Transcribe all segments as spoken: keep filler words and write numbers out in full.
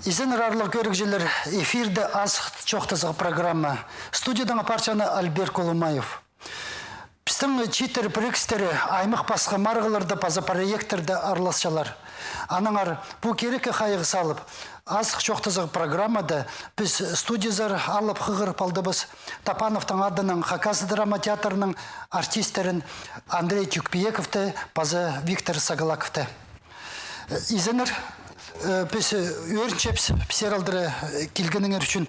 Изеннер, аарлығ кӧрігҷілер, эфирде «Азых чоохтазығ» программа. Студиядаң апарча аны Альберт Колумаев. Пістің чииттер пірігістері аймах пасха марығларда паза проекттерде араласчалар. Аннаңар пу кирекке хайығ салып, «Азых чоохтазығ» программада піс студиязар алып хығырып алдыбыс Топановтың адынаң Хакас драма театрының артистерін Андрей Тюкпиековты паза Виктор Сагалаковты. Изеннер, э, піс, э, ӧрінчебіс, піс сірерні, э, килгеніңер ӱчӱн,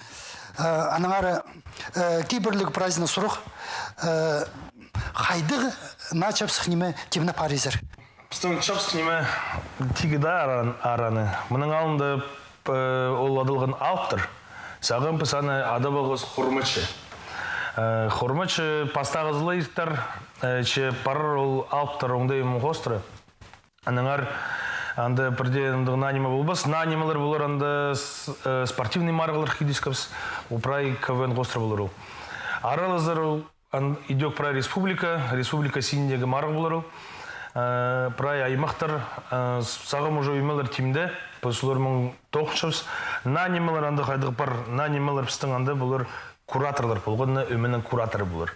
э, аннаңар, э, кибірліг прайзына сурығ, э, хайдағ наа чапсых ниме тимнеп парирзар? Пістің чапсых ниме тигі даа аран-, араны. Мының алнында, э, ол адалған алыптар. Сағам піс аны адап алғабыс хормачы. Э, хормачы пастағызы ла иртер, э, че парар ол алыптар оңдайым хоостыра. Аннаңар анда пірдее андағ наа ниме полбас. Наа нимелер полар анда с-, э, спортивный марығлар хығырчабыс. Ол прай КВН хоостыра полар ол. Аралазар ол ан-, идӧк прай республика, республика синіндегі марығ полар ол. Э, прай аймахтар, э, с-, сағам уже ӧмелер тимде, піс оларнаң тоғынчабыс. Наа нимелер анда хайдағ пар, наа нимелер пістің анда полар кураторлар полған, ӧменің кураторы полар.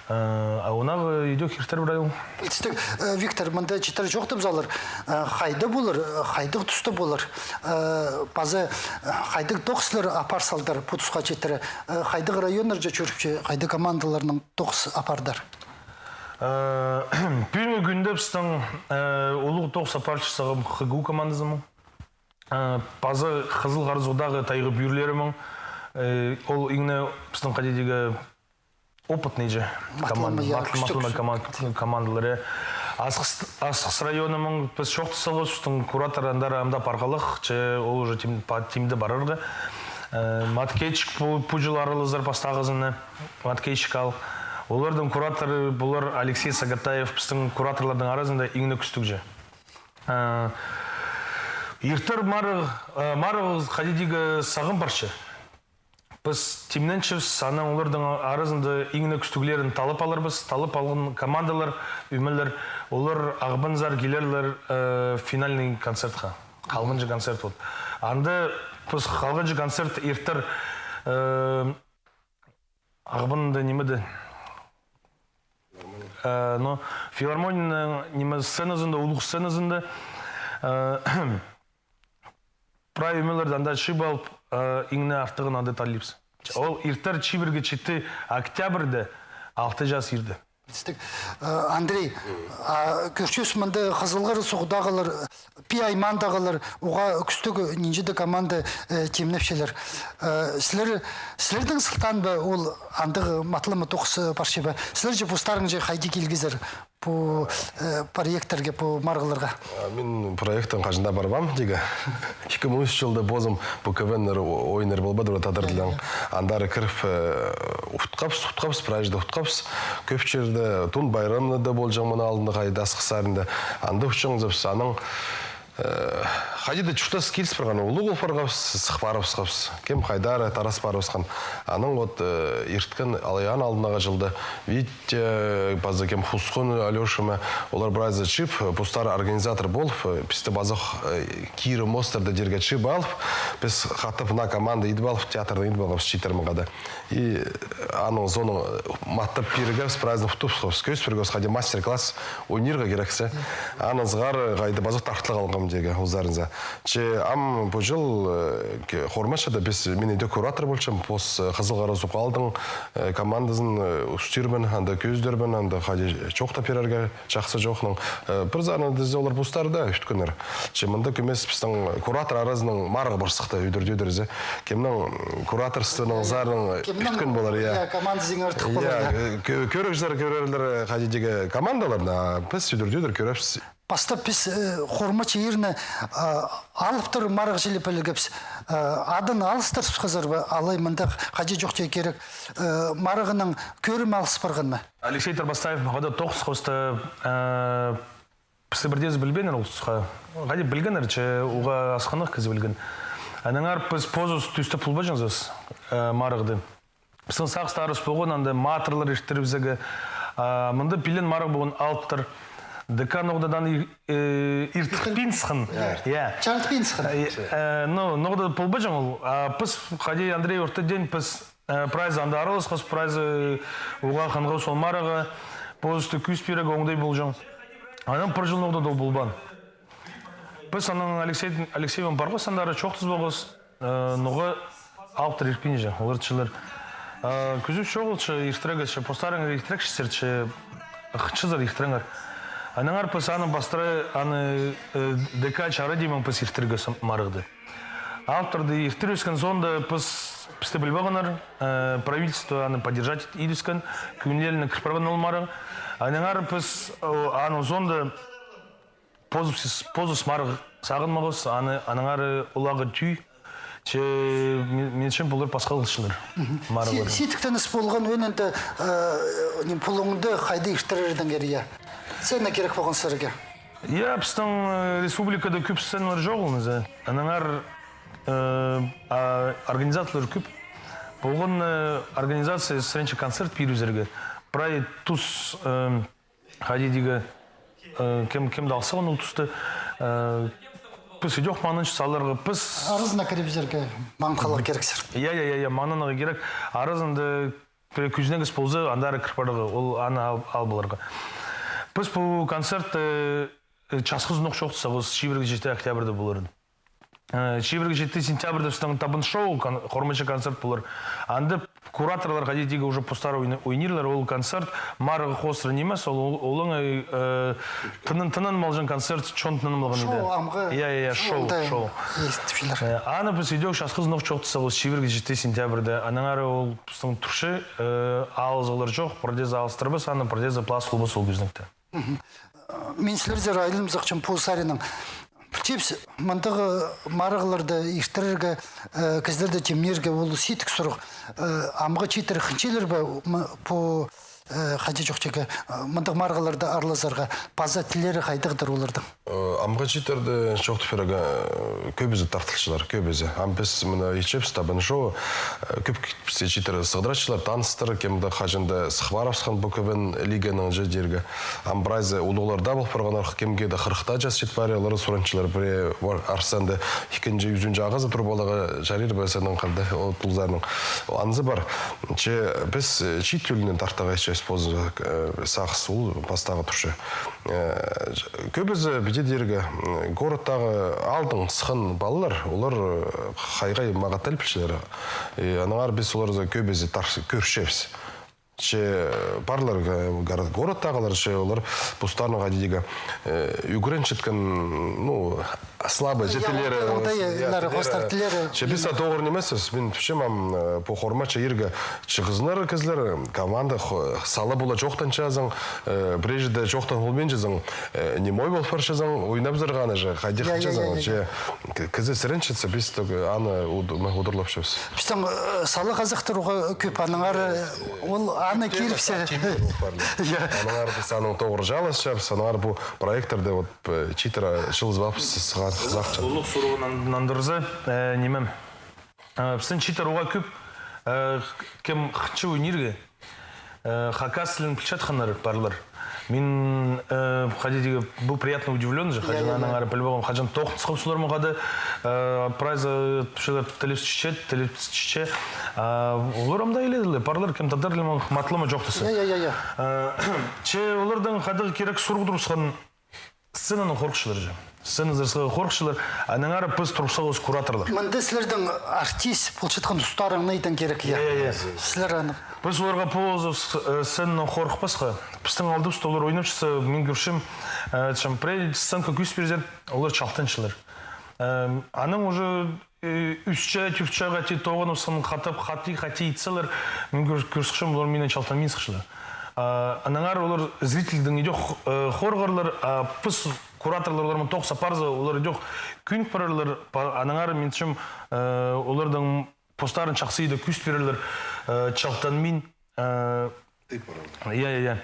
Э, а онағ, э, идӧк иртер прай ол. Пілдістіг, э, Виктор, мында чииттер чоохтап салар, э, хайда полар, э, хайдағ туста полар, э, паза, э, хайдағ тоғыстар апар салдар пу тусха читіре, э, хайдағ районнарда чӧріпче, хайдағ командаларнаң тоғыс апардар? Э, пӱӱнгі кӱнде пістің, э, улуғ тоғыс апарчы сағам ХГУ командазы мын. Э, паза Хызыл Харасуғдағы «Тайғы пӱӱрлері» мын. Э, ол иң не пістің хайди тирге опытный же команда, матлама, я, кӱстіг, матлама коман-, командалар, я. Асхыс, Асхыс районы мын, піс чоохтас салғабыс, пістің куратор андар ам даа парғалах, че ол уже тим-, па-, тимде парарға. Э, Маткейчик пу, пу чыл аралазар пастағызына, Маткейчик аал. Олардың кураторы полар Алексей Сагатаев, пістің кураторлардың аразында иң не кӱстіг же. Э, иртер марығ, э, марығ хайди тирге сағам парча. Піс тимненчебіс, анаң олардың аразында иң не кӱстіглерін таллап аларбыс, таллап алған командалар, ӧмелер, олар Ағбанзар килерлер, э, финальный концертха. Халғанҷы концерт вот. Анда піс халғанҷы концерт иртер, э, Ағбанда нимеде. Э, но филармонияның ниме сценазында, улуғ сценазында, э, прай ӧмелерді анда чыып алып, э, иң не артығын анда таллибыс. Ол иртер чибіргі читі октябрьде, алты час иирде. Пілдістіг. Э, Андрей, а, кӧрчебіс, мында Хызыл Харасуғдағылар, Пии аймаандағылар, уғаа кӱстіг нинҷе-де команда, э, тимнепчелер. Э, сірер, сірернің сылтаң ба ол андағ матлама тоғыс, э, парча ба? Сірер же постарың же хайди килгезер пу, э, проекттерге, пу марығларға? А, мин проектке хаҷан даа парбаам, тигі. Ікі муң ӱс чылда позым пу КВН-нер, о-, ойыннар полбадыр, вот, тадар тілінең. Андар кіріп, э, утхабыс, утхабыс, прайзы даа утхабыс. Кӧп чирде, Тун пайрамына даа полҷаң, мының алнында хайди Асхыс саринда. Анда утчаңзабыс, анаң, э, хайди даа чуртас киліс парған, улуғ пол парғабыс, сых парыбысхабыс. Кем хайдар тарас парыбысхан. Анаң вот, э, ирткен алай аның алнындағы чылда Витя, паза кем, Хусхун, Алёша ма, олар прайзы чыып, постары организатор полып, э, пісті пазох, э, кирі мостарда тирге чыып алып, піс хатап наа команда идіп алып, театрны идіп алғабыс чииттер мынға даа. И аның соонаң, э, маттап пиргебіс, прайзын утхабысхабыс, кӧзіт пиргебіс, хайди мастер-класс ойнирға кирексе. Анаң сығара хайди пазох тартылып алғам тигі, узарынза. Че ам пу чыл, э, ке-, хормачыда піс, мин идӧк куратор полчам, пос, э, Хызыл Харасуғ аалдың, э, командазын, э, ӱстирбін, анда кӧзідербін, анда хайди чоохтап пирерге, чахсы чоохнаң. Э, пір саринаң тізе олар постары даа ӱткеннер. Че мында кӧмес пістің куратор аразынаң марығ пар сыхты, ӱдір-тӧдір зе. Кемнің кураторствоның саринаң ӱткен полар, я. Я, командазы иң артых полар, я. Э, кӧ-, кӧрігҷілер кӧрерлер, э, хайди тигі командаларны, а піс ӱдір-тӧдір кӧрербіс. Пастап піс, э, хормачы ирні, а, алыптар марығҷы ле пілгебіс. Э, адын алыстырыбысхазар ба, алай мындағ хаҷан чох тее кирек, э, марығның кӧрімі алыс парған ма? Алексей Тарбастаев мағаа тоғысхабыста, э, пісті пірдеезі пілбееннер ол тусха. Хайди пілгеннер, че уғаа асхынах кізі пілген. Аннаңар піс позыбыс тӧстеп полбаҷаңзыбыс, э, марығды. Пістің сағыстарыбыс полған, анда матырлар иртірібізерге. А мында пилен марығ полған, алыптар. ДК ноға-да аны ир-, э, иртіртпин сыххан. Я. Чарытпин сыххан. Э, э, ну, ноға-да полбаҷаң ол. А піс, хайди Андрей орта ден, піс, э, прайзы анда араласхабыс, прайзы уғаа хынғабыс ол марығға, позыбысты кӧзіт пирерге оңдай полҷаң. Анаң пір чыл ноға-да ол полбаан. Піс анаң Алексей, Алексеймен парғабыс, андар чоохтазыбысхабыс. Э, ноға алыптар иртпинче, олар тіпчелер. Э, кӱзібіс чоғыл че иртірерге, че постарыңар иртірерге, че сірер, че хынчазар иртіріңер. Аннаңар піс аны пастыра, аны, э, ДК чарыдиимен піс иртіргебіс марығды. Алыптарды иртірібіскен соонда піс, пісті піліп алғаннар, э, правительство аны поддержать идібіскен, кӧңнілеріне кір парған ол марығ. Аннаңар піс, о, аның соонда позыбыс, позыбыс марығ сағынмағабыс, аны, аннаңар олағы тӱӱ, че ме-, меніңче, пулар пасха хылчалар. Марығлар. Сидіктеніс полған, ӧнінде, э, не, пулуңды хайди иртірердеңер, я? Сцена кирек полған сірерге. Я, пістің, э, республикада кӧп сценалар чоғыл низе. Аннаңар, э, а, организаторлар кӧп. Полған, э, организация сірерче концерт пирібізерге. Прай тус, э, хайди тирге, э, кем, кем даа алза ол туста, э, піс идӧк маңнанчабыс аларға, піс. Аразына кірібізерге маңнанарға кирексер. Я, я, я, я, маңнанарға кирек. Аразында пірее кӱзінегес полза, андар кір парарға, ол аны ал, ал поларға. Піс пу концерт, э, часхызын ох чоохтасхабыс, чибіргі читі октябрьда поларын. Э, чибіргі читі сентябрьда пістің табын шоу, кон-, хормачы концерт полар. Анда кураторлар хайди тирге уже постары ойна-, ойнирлар, ол концерт марығ хоостыра нимес, ол, ол, олаң, э, тынын, тынын алҷаң концерт, чон тынын алған иде. Шоу, амғы. Я, я, я, шоу, шоу. Э, аны піс идӧк часхызын ох чоохтасхабыс, чибіргі читі сентябрьда. Аннаңар ол пістің турча, э, алызығлар чох, пірдеезі алыстырбас, аны пірдеезі пылас полбас ол кӱзінекті. Мгм. Мин сірерзер айланыбызарҷым пу саринаң. Пілчебіс, мындағ марығларны иртірерге, э, кізілерні тимнирге ол сидік сурығ. Э, амғы чииттер хынчалар ба, м, пу, э, хайди чоохтирға, э, мындағ марығларда араласарға, паза тіллері хайдағдыр оларның? Э, амғы чииттерні чоохтап пирерге, э, кӧбізі тартылчалар, кӧбізі. Ам піс мына итчебіс табын шоу, э, кӧп пісті чииттер сығдыратчалар, таныстар, кем дее хаҷан даа сых парыбысхан пу КВН лиганың чи тирге. Ам прайзы улуғлар даа пол парғаннар, кемге дее хырыхта час чит пари, олар суранчалар, пірее арсанда ікінҷі, ӱзінҷі ағазы турып аларға чарир ба, сенің ханда ол тулзарның. Анзы пар. Че піс, э, чиит тӧлінең тартарға итчебіс позы, э, сағыс ол пастағы турча. Э, кӧбізі піди тирге, м, городтағы аалдаң сыххан палалар, олар, э, хай-хай мағат тіл пілчелер. Э, аннаңар піс оларны кӧбізі тар-, кӧрчебіс. Че парлар, э, город-, городтағылар, че олар постарының хайди тирге, э, ӱгренчеткен, ну, слабый читілері, оңдайлары, хоостар тіллері. Че піс тоғыр нимеспіс, мин тіпчем, ам, э, пу хормачы ирге чығызыннар кізілер, команда, хо-, сала пула чоохтанчазың, э, пірее чиитте чоохтан полбинчазың, э, немой пол парчазың, ойнабызарға аны же, хайди хынчазың, че к-, кізі сіренчетсе, піс тігі аны уд-, ма, удурлапчабыс. Пістің, э, сала хазахтар уғаа кӧп, аннаңар, э, ол аны кирепсе. Я. Аннаңар піс аның тоғыр чааласчабыс, аннаңар пу проекттерде вот, э, чииттер чылызып алып сығар, сығарча. Улуғ сурығ нан-, нандырза, э, нимем. Э, пістің чииттер уғаа кӧп, э, кем хынча ойнирға, э, хакас тілін пілчетхеннер парлар. Мин, э, хайди тирге, был приятно удивлён же, хаҷан аннаңар піліп алғам, хаҷан тоғынысхам оларнаң хада, э, прайзы тіпчелер, тілібіс читче, тілібіс читче. А олар ам даа иледелер, парлар, кем тадар тілінең матап ла чоохтаза. Я, я, я, я. Э, че оларның хайдағ кирек сурығ турыбысхан, сценанаң хорыхчалар же. Сценазар сыхарға хорыхчалар, аннаңар піс турыбысхабыс кураторлар. Мында сірернің артист полчатхан тустарың найдаң кирек, я? Я, я, я. Сірер аны. Піс оларға позыбыс, э, сценанаң хорыхпасха. Пістің алдыбыста олар ойнапчатса, мин кӧрчем, э, чам пірее сценка кӧзіт пирзе, олар чалтанчалар. Эм, анаң уже, э, ӱс чаа, тӧрт чаа хати тоғыныбысхан, хатап, хати, хати итселер, мин кӧр-, кӧр сыхчам, олар минең чалтанмин сыхчалар. А, аннаңар олар зрительдің идӧк, э, хорғарлар, а піс кураторлар оларнаң тоғыс апарза, олар идӧк кӧнік парарлар, па-, аннаңар, минчем, э, оларның постарын чахсы иде кӧзіт пирерлер, э, чалтанмин, э, я, я, я.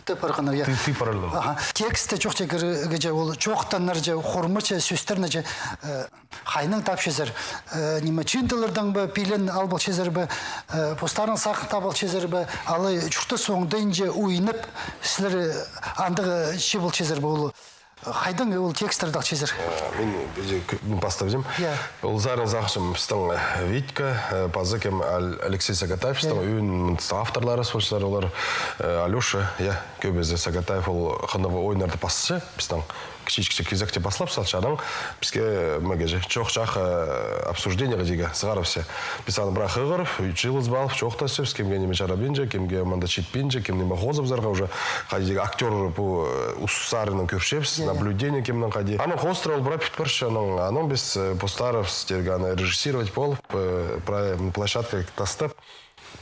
Тіп парғаннар, я. Тіп, тіп парарлар. Аха. Тексті чоохтирға кирек, че ол чоохтаннар, че хормачы сӧстерні, че, э, хайдаң тапчазар, э, ниме, чыындылардаң ба, пилен алып алчазар ба, э, постарың сағын таап алчазар ба, алай чуртас оңдайынҷа ойнап, сірер, э, андағ, э, чыып алчазар ба, ол хайдаң ол текстерні алчазар? Э, мин, э, кӧ-, мин пастап тим. Я. Ол сарин сағынчам, пістің, э, Витька, э, паза кем, Ал-, Алексей Сагатаев, пістің, я, ӧӧн авторлары полчалар, олар, э, Алёша, я, кӧбізі Сагатаев, ол хынығ ойнарны пасча, пістің кічіҷек кизекте паслап салча, анаң піске, мағаа же, чох-чах, э, обсуждениеге тигі сығарыбысча. Піс аны прай хығырып, чыылызып алып, чоохтасчабыс, кемге ниме чарабинча, кемге мында читпинче, кем ниме хозыбызарға уже, хайди тигі актёр пу, э, ус саринаң кӧрчебіс, я, я, наблюдение кемнең хайди. Анаң хоостыра ол прай пит парча, анаң, анаң піс, э, постарыбыс тирге аны режиссировать полып, э, прай площадка тастап.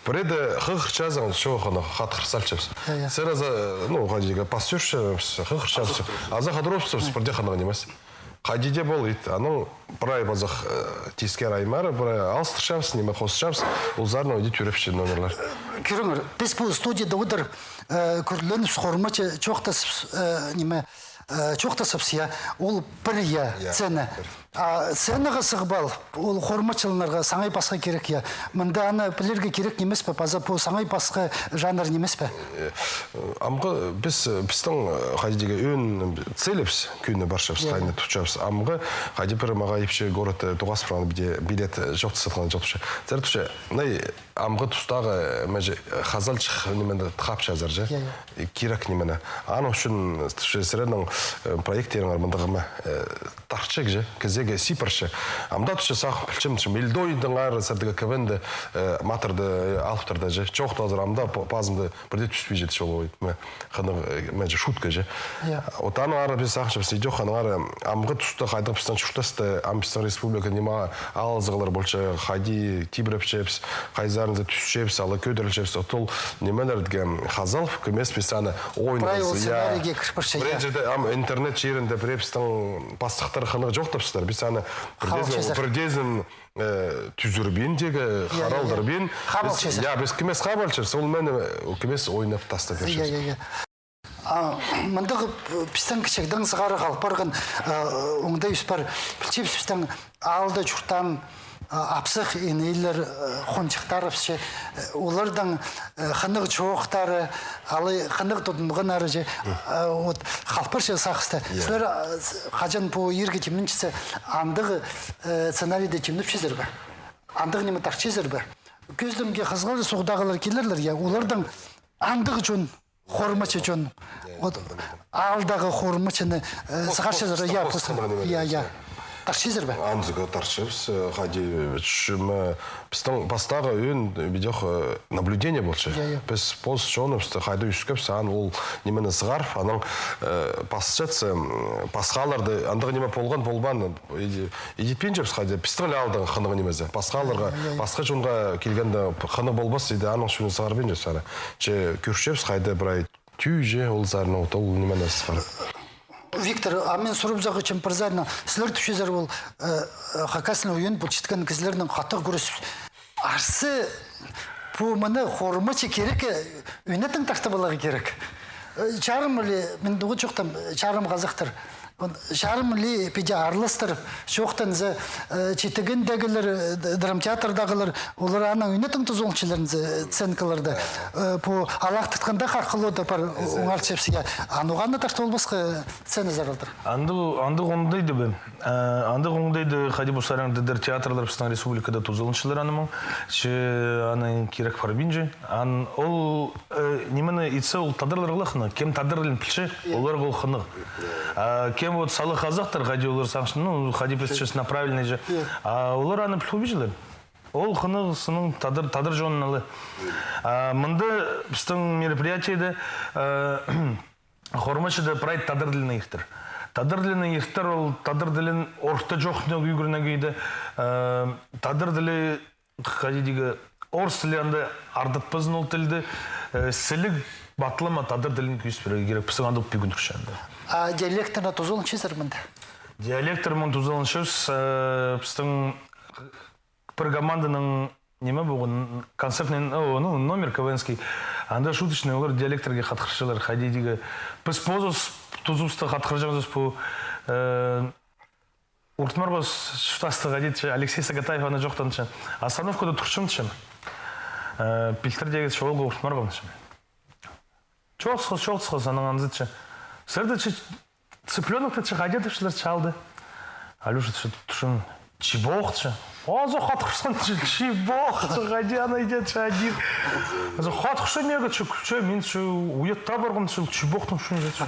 Пірееде хығырчазың, чоохтанып, хатхыр салчабыс. Я, я. Сірер аза, ну, хайди тигі пас чӧрчебіс, хығырчабыс. Аза хатырыбысчабыс, пірдее хынығ нимес. Хайди дее пол ит, анаң прай пазох, э, тискер аймары, прай алыстырчабыс, ниме хосчабыс, ол саринаң иди тӧрепче номерлер. Кӧріңер, піс пу студияда одыр, э, кӧрленіп, хормачы чоохтасып, э, ниме, э, чоохтасып, я, ол пір, я, я, сцена. Пір. А сценаға сығып ал, ол хормачыланарға саңай пасха кирек, я. Мында аны пілерге кирек нимес пе, паза пу саңай пасха жанр нимес пе? Э, амғы піс, э, пістің, э, хайди тигі ӧӧн целібіс, кӧні парчабыс, я, хайны тутчабыс. Амғы хайди пір мағаа ипчі город, э, тоғас парған, пиди билет, э, чоохтасатхан чоохтапча. Сірер тіпче, най, амғы тустағы, э, мынҷа, э, хазалчых нимені тахпчазар же. Я, я. Э, кирек нимені. Аның ӱчӱн, э, тіпче, сірернің, э, проекттеріңер мындағ ма, э, тарча же, кізее сипарча. Амды тіпче, сағын пілчем, тіпче, Мелдойдаңар сірердегі КВН-де, э, матырды, э, алыптар да же. Чоохтазар, амды па-, пазында пірдее тӱспинче, тіпче, ол ой. Хынығ, э, мынҷа шутка же. Я. Вот аннаңар піс сағынчабыс, идӧк аннаңар, амғы туста хайдағ пістің чуртаста, ам пістің республика ниме алызығлар полча, хайди тибірепчебіс, хайзы саринзар тӱсчебіс, алай кӧдірілчебіс. Вот ол нимелерге хазал кӧмес піс аны ойназа. Прай ол сценарийге кір парча, я. Пірее чирде, ам интернет чирінде пірее пістің пастыхтар хынығ чоохтапчалар. Піс аны пірдеезін, пірдеезін, э, тӱзірбин тигі, я, я, я, харалдырбин. Хабалчазар. Я, піс кӧмес хабалчабыс, ол мені, э, кӧмес ойнап тастап, я, пирчебіс, я, я. А, мындағ, э, пістің кічігдең сығара халып парған, э, оңдай ӱс пар. Пілчебіс, пістің аалда чуртаан, э, апсах, инейлер, э, хонҷыхтарыбыс че, э, оларның, э, хынығ чоохтары, алай хынығ тудынғаннары че, э, вот, халып парча сағыста. Я. Сірер, э, с-, хаҷан пу ирге тимненчезер, андағ, э, сценарийде тимнепчезер бе? Андағ ниме тартчазар ба? Кӧзідімге, Хызылға суғдағылар килерлер, я, оларның андағ чон, хормачы чон. Вот, аалдағы хормачыны, э, сығарчазар, я, пос-, пос-, я, я. Тартчазар ба? Анзы тартчабыс, э, хайди, э, чӧрчебіс, пістің пастағы ӧӧн, э, видео, э, наблюдение полча. Я, я. Піс пос чоныбысты хайди ӧскебіс, аны ол нимені сығарып, анаң, э, пасчатса, м, пасхаларды, андағ ниме полған, полбаан, иди-, идитпинчебіс хайди, пістің ле аалдаң хынығ нимезі. Пасхаларға, я, я, пасха чонға килгенде хынығ полбас, иди аның ӱчӱн сығарбинчабыс аны. Че кӧрчебіс хайди прай тӱӱ же, ол саринаң, вот ол нимені сығарып. Виктор, а мин сурыбызарға итчем пір саринаң, сірер тіпчезер ол, э, э, хакаснаң уйан пол читкен кізілернең хатығ кӱрес. Арса, пу мыны хормачы кирек, э, ӱнетін тартып аларға кирек. Э, чарым ли, мин тоғыс чоохтаам, чарым хазахтар. Он чарым ли пиди араластырып, чоохтанза, э, читігендегілер, э, д-, драмтеатрдағылар, олар анаң ӱнетін тузаланчалар, э, сценкаларда. Э, пу алахтатханда хархылу даа пар, оңарчабыс, я. А ноға аны тартып албасха, э, сценазар алдыр? Андағ, андағ оңдайда ба? Э, андағ оңдайда хайди полза, саринаң тадыр театрлар пістің республикада тузаланчалар аны мин. Че аны кирек парбинча. Ан ол, э, нимені итсе, ол тадарларға ла хынығ. Кем тадар тілін пілче, оларға ол хынығ. А кем вот сала хазахтар, хайди олар сағынча, ну, хайди пілче, на правильный же. А олар аны пілбинчелер. Ол хынығ сыннаң тадар, тадар чонына ла. А мында пістің мероприятиеде, э, хормачыда прай тадар тілінең иртер. Тадар тілінең иртер, ол тадар тілін орта чоохтанарға ӱгренерге иди, э, тадар тілі хайди тигі, орыс тілі анда ардатпазын ол тілді, э, сіліг патлама тадар тілін кӧзіт пирерге кирек. Пістің андағ пӱӱн кӱнде. А диалекттер тузаланчазар мында? Диалекттер мин тузаланчабыс, э, пістің пір команданың ниме полған, концертный, о, ну, номер КВНский. Анда шуточный олар диалекттерге хатхырчалар, хайди тигі. Піс позыбыс тузыбысты хатхырҷаңзыбыс пу, э, Уртмарғабыс чуртастығ, хайди тіпче, Алексей Сагатаев аны чоохтанча. Остановкада турчам тіпче. Э, пилтірдегі тіпче, олға уртмарғам тіпче. Чоохтасхабыс, чоохтасхабыс, анаң анзы тіпче. Сірерде тіпче цыпленок тіпче, хайди тіпчелер тіпче алды. Алёша тіпче, тіпчем, чебох тіпче. Азох хатхырыбысхан тіпче, чебох тіпче, хайди аны иде тіпче, адир. Азох хатхырча меге тіпче, кӱлче, мин тіпче, уятта парғам тіпче, чебохтың чӱнде тіпче.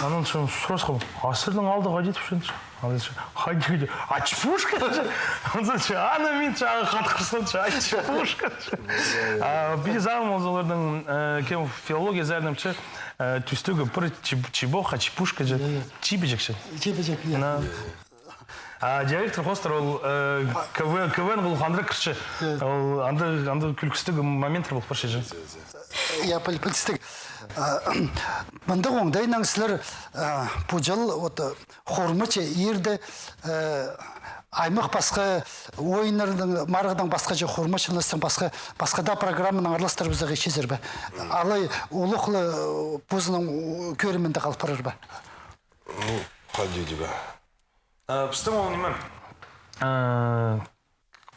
Анаң тіпче сурасхам, а сірернің алды хайди тіпче тіпче. Анзы тіпче, хайди, хайди. Ачпушка тіпче. Анзы тіпче, аны мин тіпче, хатхырыбысхан тіпче, ачпушка тіпче. А, пиди заам ол оларның, э, кем филология заам тіпче, э, тӱстегі пір чеб-, чебох, ачпушка тіпче. Чибіҷек тіпче. Чибіҷек, я. А диалектер хоостыра ол, э, КВН, КВН ол хандыра кірче. Ол анда, анда кӱлкістіг моменттер полып парча тіпче. Я, піл-, пілістіг. А, мындағ оңдайнаң сірер, а, пу чыл, вот, э, Хормачы иирде, э, аймах пасха ойыннарның, марығның пасхаҷа, Хормачыны сірер пасха, пасха даа программанаң араластырыбызарға итчезер бе? Алай улуғ ла, э, позының, э, кӧрімінде халып парар ба? Ну, хайди тигі. Э, пістің ол ниме? Э,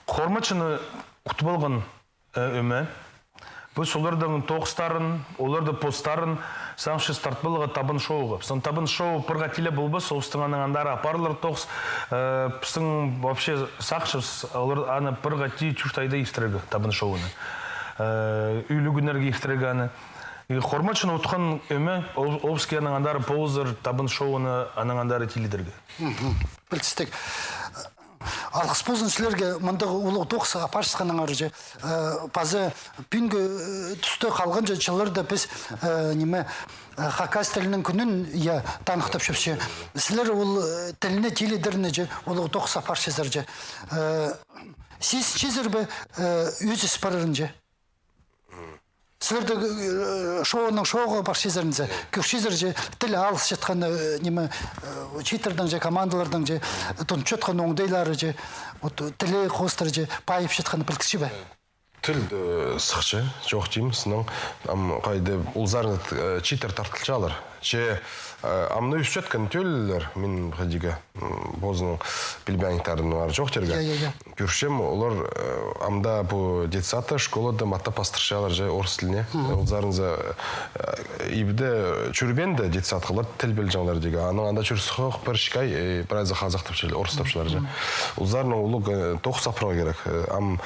Хормачыны утып алған, э, ӧме. Піс оларның тоғыстарын, оларның постарын сағынчабыс тартып аларға Табын шоуға. Пістің Табын шоу пір хати ла полбас, ол пістің анаң андар апарылар тоғыс. Э, пістің вообще сағынчабыс олар аны пір хати тӧрт айда иртірерге, Табын шоуны. Э, ӱлӱкӱннерге иртірерге аны. И Хормачыны утхан ӧме, ол, ол піске анаң андар полызар Табын шоуны анаң андар тилідерге. Мгм. Пілдістіг. Алғыс ползын сірерге мындағ улуғ тоғыс апарчатханыңар чи. Э, паза пӱӱнгі, э, туста халғанҷы чылларда піс, э, ниме, э, хакас тілінің кӱнін, я, таныхтапчабыс чи. Сірер ол, э, тілні тилідерні чи, улуғ тоғыс апарчазар чи. Э, сизінчезер бе, э, ӧзіс парарын чи? Сірерде, э, шоуның шоуға парчазар чи, кӧрчезер чи, тіл алысчатханы, э, ниме, э, чииттернің чи, командаларның чи, тунчатхан оңдайлары чи, вот, тілі хоостыра чи, пайыпчатханы пілдікче бе? Тіл, э, сыхча, чоохтим, сыннаң, ам, хайди, улзарны, э, чииттер тартылчалар. Че, э, амны ӧсчеткен тӧллер, мин хайдиға, м, позының пілбеен ниме-дір чоохтирға. Я, я, я. Кӧрчем, олар, э, амды пу детсадта, школада матап пастырчалар чи орыс тіліне. Мгм. Улзарынзар, э, ибде чӧрбеенде детсадха олар тіл пілҷеңнер тигі. Анаң анда чӧр сыхха пір-ікі ай, э, прайзы хазахтапчалар, орыстапчалар чи. Мгм. Улзарның улуғ, э, тоғыс апарарға кирек. Э, ам,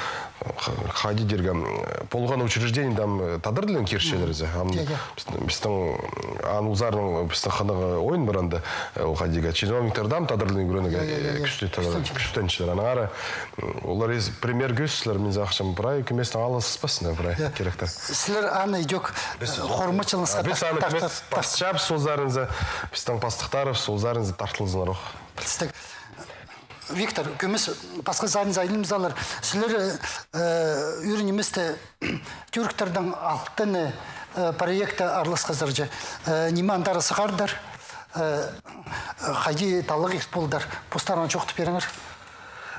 х-, хайди тирге, м, полған учреждениеде ам, э, тадар тілін кирчелер чи. Ам, я, я, пістің, пістің, ан улзарның, пістің хынығ ойын пар анда, э, ол хайдиға, чиновниктерді ам тадар тілін ӱгренерге, я, я, я, э, я, кӱстейтелер, кӱстенчелер. Анаң ары, м, олар ис-, пример кӧзіттілер, мин сағынчам, прай кӧместең алыс паспас, прай, я, киректер. Сірер аны идӧк, э, Хормачылаңысха, піс аны тар-, кӧмес тар-, тар-, пасчабыс улзарынзар, пістің пастыхтарыбыс улзарынзар тартылзыннар, ох. Пілдістіг. Виктор, кӧмес пасха сағынзар айланмазар. Сірер, э, ӱр ниместе тӱріктернің алтыны, э, проекті араласхазар чи. Э, ниме андар сығардар, э, хайди таллығ ирт полдар. Постарыңар чоохтап пиріңер.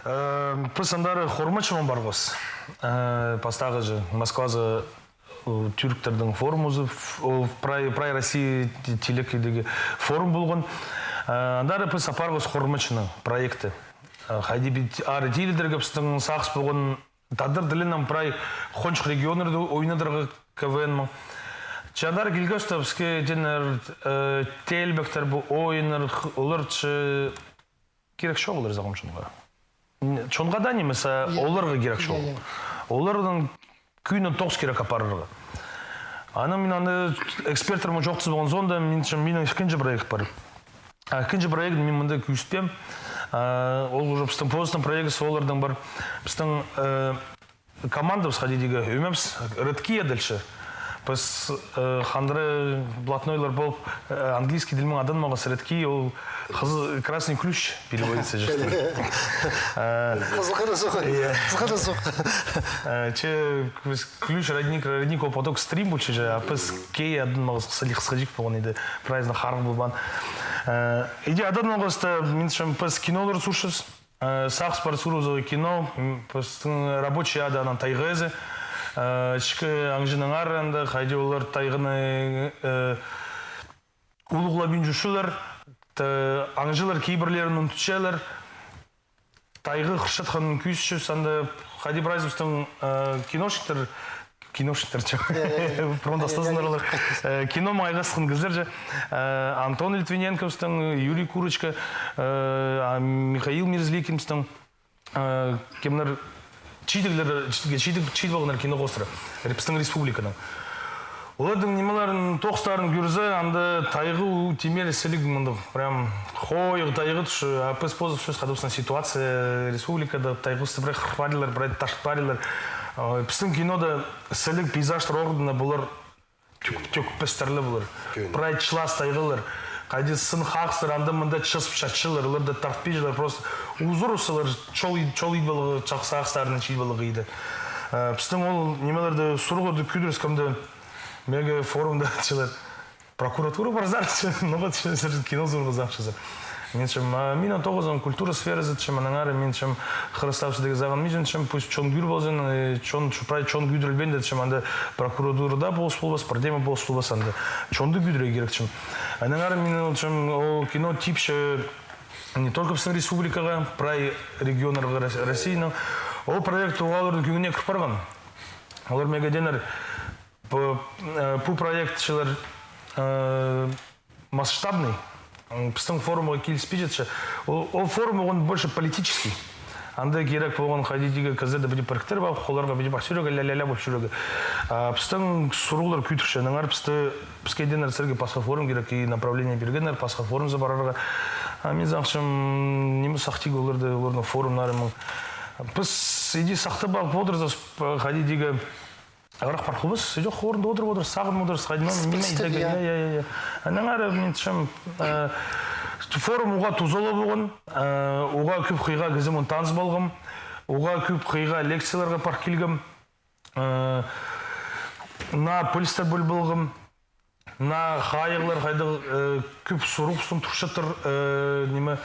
Э, піс андар Хормачынаң парғабыс. Э, пастағы чи Москвазы, э, тӱріктернің форумызы, ф-, о, прай, прай Россия ти-, тилекейдегі форум полған. Э, андар піс апарғабыс Хормачынаң проекті. Э, хайди піс ары тилідерге, пістің сағыс полған тадар тілінең прай хонҷых регионнарда ойнадарға КВН-ның. Че андар килгебісте піске тееннер, э, теелбектер, пу ойыннар, х-, олар чи кирек чоғыл, сағам, чонға. Н-, чонға даа нимес, а оларға кирек чоғыл. Оларның кӧңнін тоғыс кирек апарарға. Анаң мин аны эксперттермен чоохтазып алған соонда, мин, минің ікінҷі проект пар. А ікінҷі проект мин мында кӧзітпеем. А, ол уже пістің позының проектісі, оларның пар. Пістің, э, командабыс, хайди тигі, ӧмебіс, Редкий адалча. Піс, э, хандыра блатнойлар полып, э, английский тілнең аданмағабыс, Редкий, ол хызыл, красный ключ переводится же, что ли. Э, хызыл хырызох. Иә. Хызыл хырызох. Э, че, піс ключ, родник, родниковый поток стрим полча же, а піс кей аданмағабыс, хысхаҷах полған иді, прайзына харығ полбаан. Э, иди аданмағабыс та, мин сағам, піс кинолар суурчабыс. Э, сағыс пар сурыбызарға кино, м, пістің рабочий ады аның «Тайға ээзі». Э, ічкі аңҷынаңар анда, хайди олар тайғаны, э, улуғлабин чӧрчелер, т-, аңҷылар кибірлерін ундутчалар. Тайға хырчатханын кӧзітчебіс, анда хайди прайзыбыстың, э, киношниктер, киношниктер че. Фронт астазыннар олар. Э, кино маңайға сыххан кізілер че. Э, Антон Литвиненковтың, Юрий Курочка, э, а, Михаил Мерзликинтің, э, кемнер чидіглер, чидіг, чидіг, чидіг полғаннар кино хоостыра. Ре-, пістің республиканың. Олардың нимелерін, тоғыстарын кӧрзе, анда тайға у-, тимел сіліг мындағ. Прям хойығ тайға тӱсче, а піс позыбыс хайдағ-да ситуация республикада тайғабысты прай хырып парчалар, прай тартып парчалар. Э, пістің кинода сіліг пейзажтар орнына полар тӧк-, тӧкпестер ле полар. Прай чылас тайғалар. Хайди сын хағыстар анда-мында чазып чатчалар, оларны тартпинчалар, просто узур салар, чол ит-, чол ит поларға, чахсы хағыстарны чіт поларға иді. Э, пістің ол нимелерді, сурығларны кӧдіріскемде, меге форумда айтчалар: «Прокуратура парзар, че, ноға, че, сірер кино сурығ салчазар». Мин тіпчем, а, мин тоғынғам культура сферазы, тіпчем, аннаңар мин тіпчем, хырыстап сідерге сағынминчам, тіпчем, пусть чон кӧр ползын, э, чон, чу-, прай чон кӧдірілбеен, тіпчем, анда прокуратурада полыс полбас, пірдеме полыс полбас, анда чонды кӧдірерге кирек, тіпчем. Аннаңар мин ол, тіпчем, ол кино тіпче не только пістің республикаға, прай регионнарға Рос-, Россияның. Ол проект олардың кӧңніне кіріп парған. Олар меге тееннер, пу, э, пу проект, тіпчелер, э, масштабный. М, пістің форумға киліспинче. Ол, ол форум оған больше политический. Анда кирек полған хайди-да кізілерді піди піріктіріп алып, оларға піди пар сӧлеерге, ля-ля-ля полып сӧлеерге. А пістің сурығлар кӧдірче. Аннаңар пісті, піске тееннер, сірерге пасха форум кирек, и направление пиргеннер пасха форумзар парарға. А мин сағынчам, ниме сахтирға оларды, оларның форумнарын. Піс иди сахтап алып одырзабыс, хайди-да ағырах пар полбас, идӧк орында одырып одырзабыс, сағынып одырзабыс, хайди, ну, ниме, иди, я, я, я, я. Аннаңар мин тіпчем, э, форум уғаа тузалығ полған, э, уғаа кӧп хыйға кізімен таныс полғам, уғаа кӧп хыйға лекцияларға пар килгем, э, наа пілістер піл полғам, наа хайығлар хайдағ, э, кӧп сурығ пістің турчатыр, э, ниме,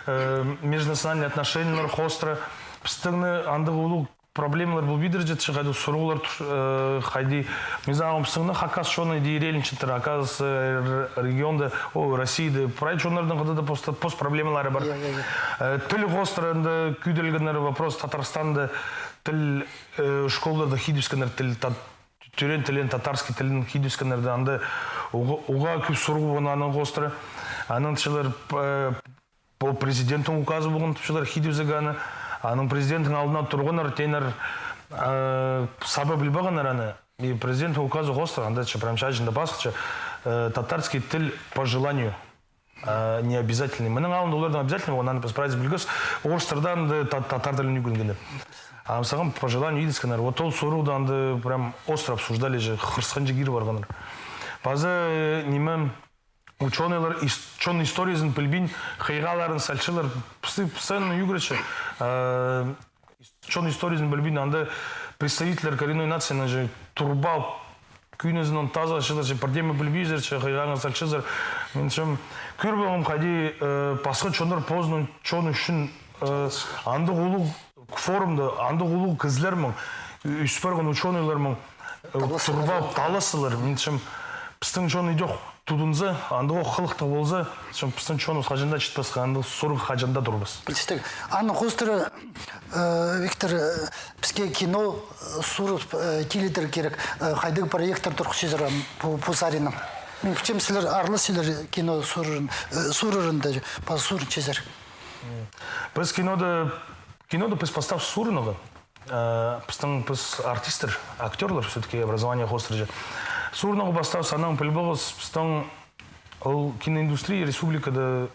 э, межнациональный отношениелер хоостыра. Пістің андағ улуғ проблемалар пол пидір, че хайдағ сурығлар тур-, э, хайди. Мин сағам, пістің хакас чоны иди ирелінчетір, хакас, э, р-, регионда, о, Россияда, прай чоннарның хайдағ-да пос, пос проблемалары пар. Я, я, я. Э, тіл хоостыра анда кӧдірілгеннер, вопрос Татарстанда тіл, э, школаларда хидібіскеннер тіл, тат-, тӧреен тілін, татарский тілін хидібіскеннерді, анда уғаа, уғаа кӧп сурығ полған аның хоостыра. Анаң тіпчелер, э, пу президенттің указы полған, тіпчелер, хидібізерге аны. Анаң президенттің алнына турғаннар, тееннер, э, саба піл парғаннар аны. И президенттің указы хоостыра, анда че прям чачында пасханча, э, татарский тіл по желанию. А, не обязательно. Мының алнында оларның обязательно, оны піс прайзы пілгебіс. Орыстарда анда та-, татар тілін ӱгренгеннер. А мин сағам, по желанию идібіскеннер. Вот ол сурығ даа анда прям остро обсуждали же, хырысханҷа кире парғаннар. Паза, э, ниме, учёныйлар ис-, чон историязын пілбин, хыйғаларын салчалар. Пісті, пісті ӱгретче, э, чон историязын пілбин, анда представительлер коренной нацияның же турбаал, кӧнізінең таза чыдырча, пірдеме пілбинчелер, че хыйғаңар салчазар. Мин тіпчем, кӧр полғам, хайди, э, пасха чоннар позының чоны ӱчӱн, э, андағ улуғ форумда, андағ улуғ кізілермен, ӧс парған учёныйлармен, э, турбаал таласчалар. Мин тіпчем, пістің чон идӧк тудынза, андағ ох хылыхтығ полза, тіпчем, пістің чоныбыс хаҷан даа чітпеске, андағ сурығ хаҷан даа турбас. Пілдістіг. Аның хоостыра, э, Виктор, э, піске кино, э, сурығ, э, тилідер кирек, э, хайдағ проекттер турғысчазар ам пу, пу саринаң? Мин пілчем, сірер араласчазар кино сурығын, э, сурығында, паза сурынчазар. М. Піс кинода, кинода піс пастап сурынарға. Э, пістің піс артисттер, актёрлар, всё-таки образование хоостыра же. Сурынарға пастап, анаң піл полғабыс, пістің ол киноиндустрия республикада,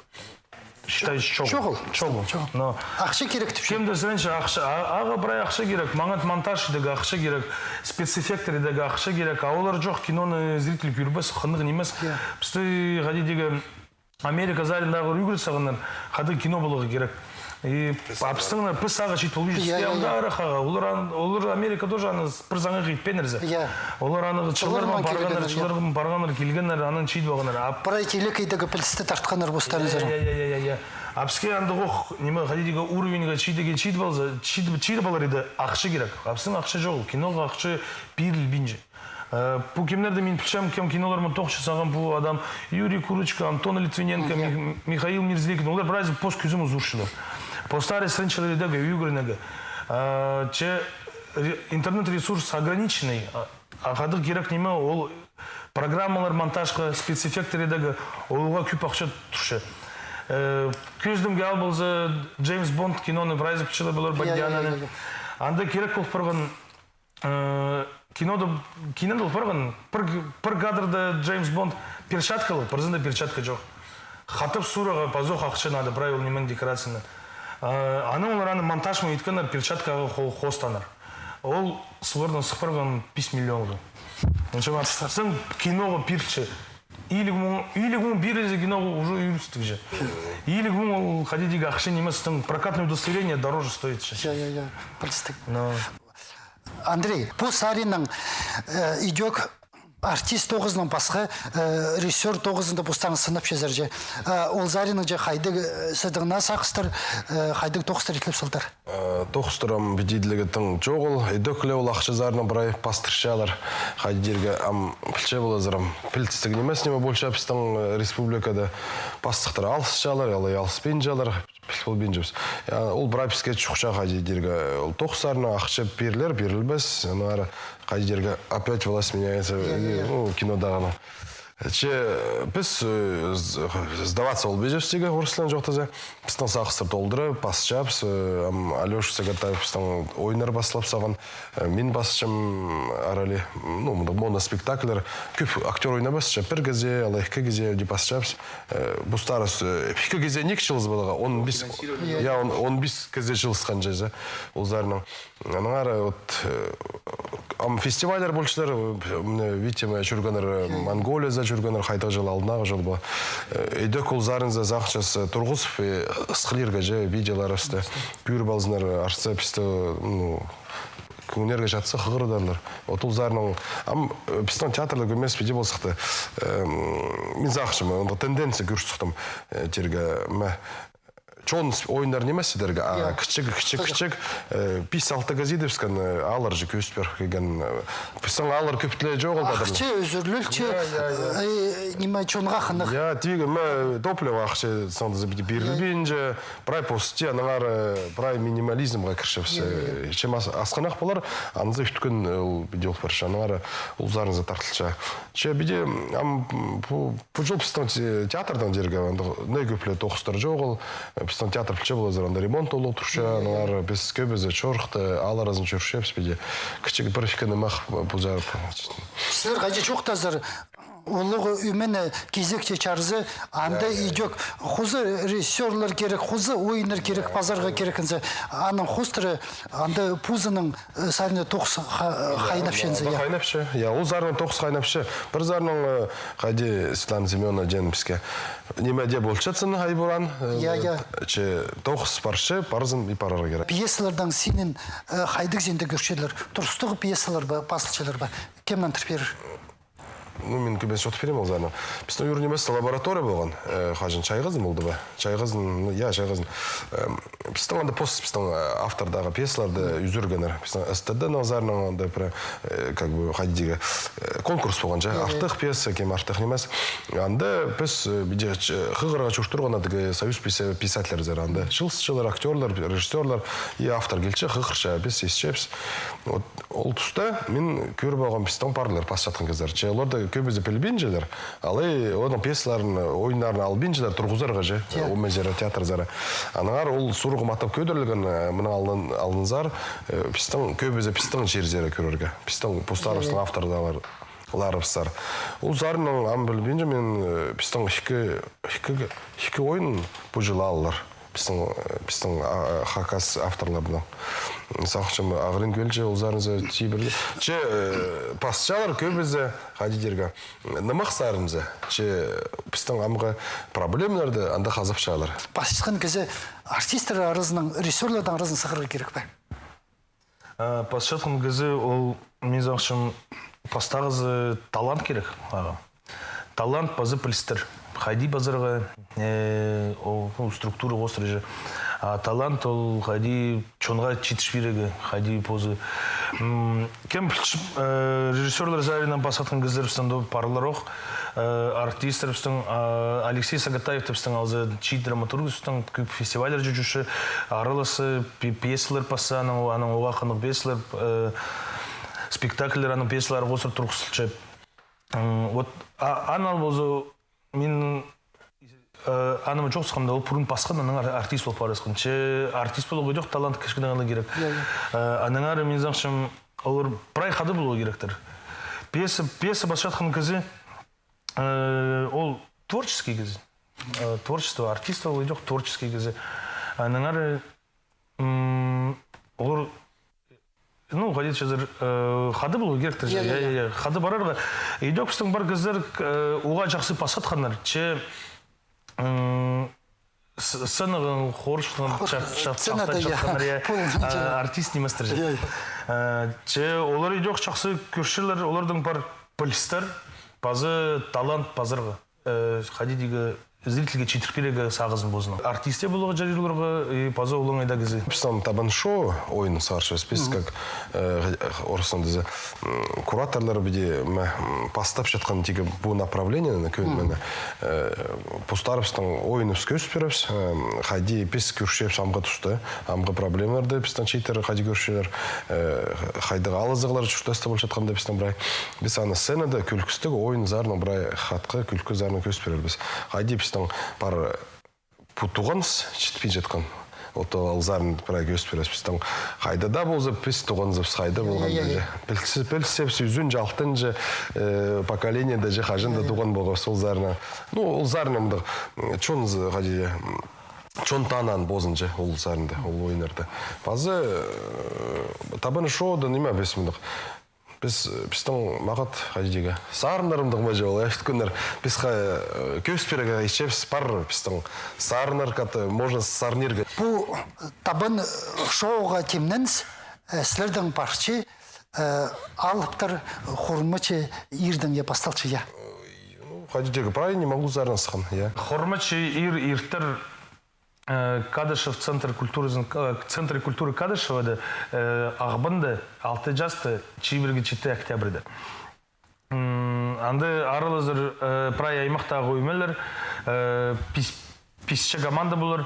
считай, чоғыл. Чоғыл. Чоғыл. Чоғыл. Но ахча кирек тіпче. Кемде сіренче ахча, а-, ағаа прай ахча кирек, маңат монтаж идерге ахча кирек, спецэффекттер идерге ахча кирек, а олар чох, киноны зритель кӧрбес, хынығ нимес. Я. Пісті хайди дее Америка саринаң ӱгрет салғаннар, хайдағ кино поларға кирек. И, а пістің, піс сағаа чит полбинчабыс. Я, я, я. Олар ан-, олар Америка тоже аны пір саңай итпееннер зе. Я. Олар аны чыллармен парғаннар, чыллармен парғаннар, килгеннер, анаң чит полғаннар. А прай телекейдегі пілісті тартханнар постарына. Я, я, я, я, я. А піске андағох, ниме, хайди дее уровеньге читіге читіп алза, читіп, читіп алар иді, ахча кирек. А пістің ахча чоғыл, киноға ахча пирілбинче. Э, пу кемнерді мин пілчем, кем кинолар мын тоғынча салған, пу адам Юрий Курочка, Антон Литвиненко, Мих-, Михаил Мерзликин, олар прайзы пос кӱзім узурчалар. Постары сіренчелер идерге, ӱгренерге. Э, че ре-, интернет-ресурс ограниченный, а, а хатығ кирек ниме, ол программалар монтажха, спецэффекттер идерге, оларға кӧп ахча турча. Э, кӧзідімге ал полза, Джеймс Бонд киноны прайзы пілчелер полар, Бондиананы. Анда кирек пол парған, э, кинода, кинода пол парған, пір, пір кадрда Джеймс Бонд перчаткалы, пірсінде перчатка чох. Хатап сурарға пазох ахча надо, прай ол ниме, декорацияны. Э, анаң олар аны монтаж мын иткеннер, перчаткаға хо-, хостанар. Ол сығарған, сых парған пис миллионға. Ынча ма, саң киноға пирче. Илиг муң, илиг муң пирілзе, киноға уже ӱрістіг же. Илиг муң ол, хайди дее, ахча нимес, тың прокатное удостоверение дороже стоит же. Я, я, я, пілістіг. Но. Андрей, пу саринаң, э, идӧк артист тоғызынаң пасха, э, режиссёр тоғызында постарың сынап чазар же. Э, ол саринаң же хайдағ, э, сірернің сағыстар, э, хайдағ тоғыстар итіліп салдыр? Э, тоғыстар ам піди иділігі тың чоғыл, идӧк ле ол ахча саринаң прай пастырчалар. Хайди дирге, ам пілче поларзар, ам пілдістіг нимес ниме полча пістің, э, республикада. Пастыхтар алысчалар, алай алыспинчалар, піл полбинчабыс. Я, ол прай піске чухча, хайди дирге, ол тоғыс саринаң ахча пирілер, пирілбес, аннаңар, хайди дирге, опять власть меняется, я, я, я, ну, кинодағыны. Че піс, э, с-, сдаваться полбинчабыс тігі, орыс тілінең чоохтаза. Пістің сағыстар толдыра, пасчабыс, э, ам Алёша Сагатаев пістің ойыннар паслап салған, э, мин пасчам арали, ну, мындағ моноспектакльлер, кӧп актёр ойнабасча, пір кізее, алай ікі кізее дее пасчабыс. Э, пу старость, э, ікі кізее ниик чылыс поларға, он пис, я, он, он пис кізее чылысхан чаза, ол саринаң. Аннаңар, вот, э, ам фестивальлер полчалар, э, мына, видите, мына чӧргеннер, э, Монголияда чӧргеннер, хайдағ чыл, алдындағы чыл ба. Э, идӧк ол саринзар сағынчабыс, э, турғызып, э, ысхылирға же видеоларыбысты. Кӧріп алзыннар, арса пісті, ну, кӧңнерге чатса, хығырдарлар. Вот ол саринаң, ам, э, пістің театрлар кӧмес піди ползыхты. Эм, мин сағынчам, андағ тенденция кӧр сыхтым, э, тирге, мә, чон с-, ойыннар нимес идерге, а, я, кічіг, кічіг, кічіг, э, пис-алты кізее дее піскен, э, алар же кӧзіт пирген, э, пістің алар кӧп тіле чоғыл. Ахча ӱзӱрлілче, я, я, я, э, ниме, чонға хынығ. Я, тігі, мә, топливо ахча, саңда за пирілбинче, прай пости, аннаңар, э, прай минимализмға кірчебіс. Че ас-, асхынах полар, анзы ӱткін, э, ол піди ол парча, аннаңар ол саринзар тартылча. Че піди, ам, пу Пу чыл пістің те-, театрдаң тирге, андағ не кӧп ле тоғыстар чоғыл. Пістің театр пілче поларзар, анда ремонт улуғ турча, аннаңар піс кӧбізі чорыхта, аал аразын чӧрчебіс піди. Кічіг пір-ікі нымах пу-, пу чарып. Сірер хайди чоохтазар, улуғ ӱмені кизекте чарза, анда идӧк хоза режиссёрлар кирек, хоза ойыннар кирек, пазарға кирек, анзы аның хоостыра, анда позының, э, саринаң тоғыс ха-, хайнапча анзы, я. Хайнапча, я, ол саринаң тоғыс хайнапча. Пір саринаң, э, хайди Светлана Семёновна теен піске. Ниме дее полчатсын, Айбуран, э, я, я, че тоғыс парча, парзын и парарға кирек. Пьесалардаң синің, э, хайдағ синді кӧрчелер? Турыстығ пьесалар ба, пазылчалар ба? Кем нандырып пирер? Ну, мин кӧбізі чоохтап пирем ол саринаң. Пістің ӱр нимес лаборатория полған, э, хаҷан, Чайғызын полды ба? Чайғызын, ну, я, Чайғызын. Эм, пістің анда пос, пістің, э, автордағы пьесаларды ӱзӱргеннер. Пістің С Т Д-ның саринаң анда пір, э, как бы, хайди тирге, э, конкурс полған, че, артых пьеса, кем артых нимес. Анда піс, э, піди, ч-, хығырға чуртирған тігі Союз писа-, писательлер саринаң. Анда чылысчылар, актёрлар, режиссёрлар и автор килче, хығырча, піс исчебіс. Вот, ол туста мин кӧріп алғам, пістің парлар пасчатхан кізілер. Че олар даа кӧбізі пілбинчелер, алай оларның пьесаларын, ойыннарын албинчалар турғызарға же, ол мезер театрзар. Аннаңар ол сурығ матап кӧдірілген, э, мының алнын-, алнынзар, э, пістің, кӧбізі пістің чирзер кӧрерге. Пістің постарыбыстың авторлары, ларыбыстар. Ол саринаң ам пілбинчем мин, э, пістің ікі, ікі, ікі ойын пу чыл алалар. Пістің, э, пістің, а, хакас авторларынаң. Сағынчам, ағырин кӧлче, ол саринзар тибірле. Че, э, пасчалар кӧбізі, хайди тирге, нымах саринзар. Че пістің амғы проблемаларды анда хазапчалар. Пасчатхан кізі артисттер аразынаң, режиссёрларның аразынаң сығарға кирек пе? Э, пасчатхан кізі ол, мин сағынчам, пастағызы талант кирек ағаа. талант паза пілістер. Хайди пазарға, э, ол, ол структура хоостыра чи. А талант ол хайди чонға читіре пирерге, хайди позы. М, кем пілче, э, режиссёрлар саринаң пасхатхан кізілерібістің даа парлар ох. Э, артисттерібістің, а, Алексей Сагатаев тіп пістің алза чиит драматургыбыстың кӧп фестивальлерҷе чӧрче, араласча, пье-, пьесалар пасча, анаң, анаң оға хынығ пьесалар, э, спектакльлер, аның пьесалары хоостыра турғызылча. М, вот, а, анаң полза, мин, э, анымны чоохтасханда, ол пурун пасхан, анаң ар-, артист полып парысхан. Че артист поларға идӧк талант кічігдең ала кирек. Э, аннаңар мин сағынчам, олар прай хада поларға киректер. Пьеса, пьеса пасчатхан кізі, э, ол творческий кізі. Э, творчество, артист ол идӧк творческий кізі. Аннаңар, м, олар Ну, хайди чазыр, э, хада поларға киректер чи. Я, я, я. Хада парарға. Идӧк пістің пар кізілер, э, уғаа чахсы пасхатханнар. Че, м, с-, сценаға хорғаннар, чах-, чах-, чахтанчатханнар, я. Артист ниместер чи. Э, че олар идӧк чахсы кӧрчелер, оларның пар пілістер, паза талант пазарға. Э, хайди дее зрительге читіре пирерге сағызын позының. Артист тее поларға чарир оларға, и паза олаңай даа кізі. Пістің «Табан шоу» ойын сығарчабыс. Піс как, э, орыстаң тізе, м, кураторлар піди, м, пастапчатхан тигі пу направлениені, кӧн мені, э, постарыбыстың ойыныбыс кӧзіт пирербіс, э, хайди піс кӧрчебіс амғы туста, амғы проблемаларды пістің чииттер хайди кӧрчелер, э, хайдағ алызығлар чуртаста полчатханда пістің прай. Піс аны сценада кӱлкістіг ойын саринаң прай хатха кӱлкі саринаң кӧзіт пирербіс. Хайди пістің пар пу туғаныс читпинчатхан. От ол сарын прай кӧзіт пирербіс. Пістің хайда даа полза, піс туғанзыбыс, хайда полған да чи. Пілсе-, пілсебіс, ӱзінҷі, алтынҷы, э, поколениеде чи хаҷан даа туған полғабыс ол саринаң. Ну, ол саринаң мындағ, м, чон з-, хайди, м, чон таныған позын чи ол саринда, ол ойыннарда. Паза, э, «Табан шоуда ниме піс мындағ. Піс, э, пістің мағат, хайди дее, сарыннарымдағ ма чи ол, ӧткіннер. Піс ха-, э, кӧзіт пирерге итчебіс, пар пістің сарыннар каты, можно сарнирға. Пу «Табан шоуға» тимненіс, э, сірернің парча, э, алыптар, хормачы иирдең я пасталча, я. Ну, хайди дее, прай ниме ол сарнасхан, я. Хормачы иир, ииртер, э, Кадышев центр культуры, э, центр культуры Кадышевада, э, Ағбанда алты часта, чибіргі читі октябрьда. М, анда аралазар, э, прай аймахтағы оймалар, э, пис-, писче команда полар.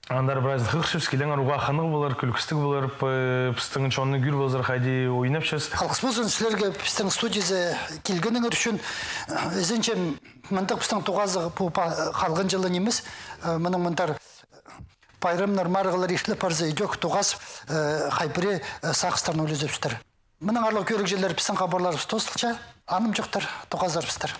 Андар прайзын хығырчабыс, килеңер, уғаа хынығ полар, кӱлкістіг полар, п-, пістің чонны кӧр ползар, хайди ойнапчабыс. Алғыс ползын сірерге пістің студиязар килгеніңер ӱчӱн. Ізенчем, мындағ пістің тоғазығ пу па-, халған чылы нимес, э, мының мындар пайрамнар, марығлар иртіліп парза, идӧк тоғас, э, хай пірее, э, сағыстарын ӱлезербістер. Мының аарлығ кӧрігҷілер, пістің хабарларыбыс тоозылча, анымҷохтар, тоғазарбыстар.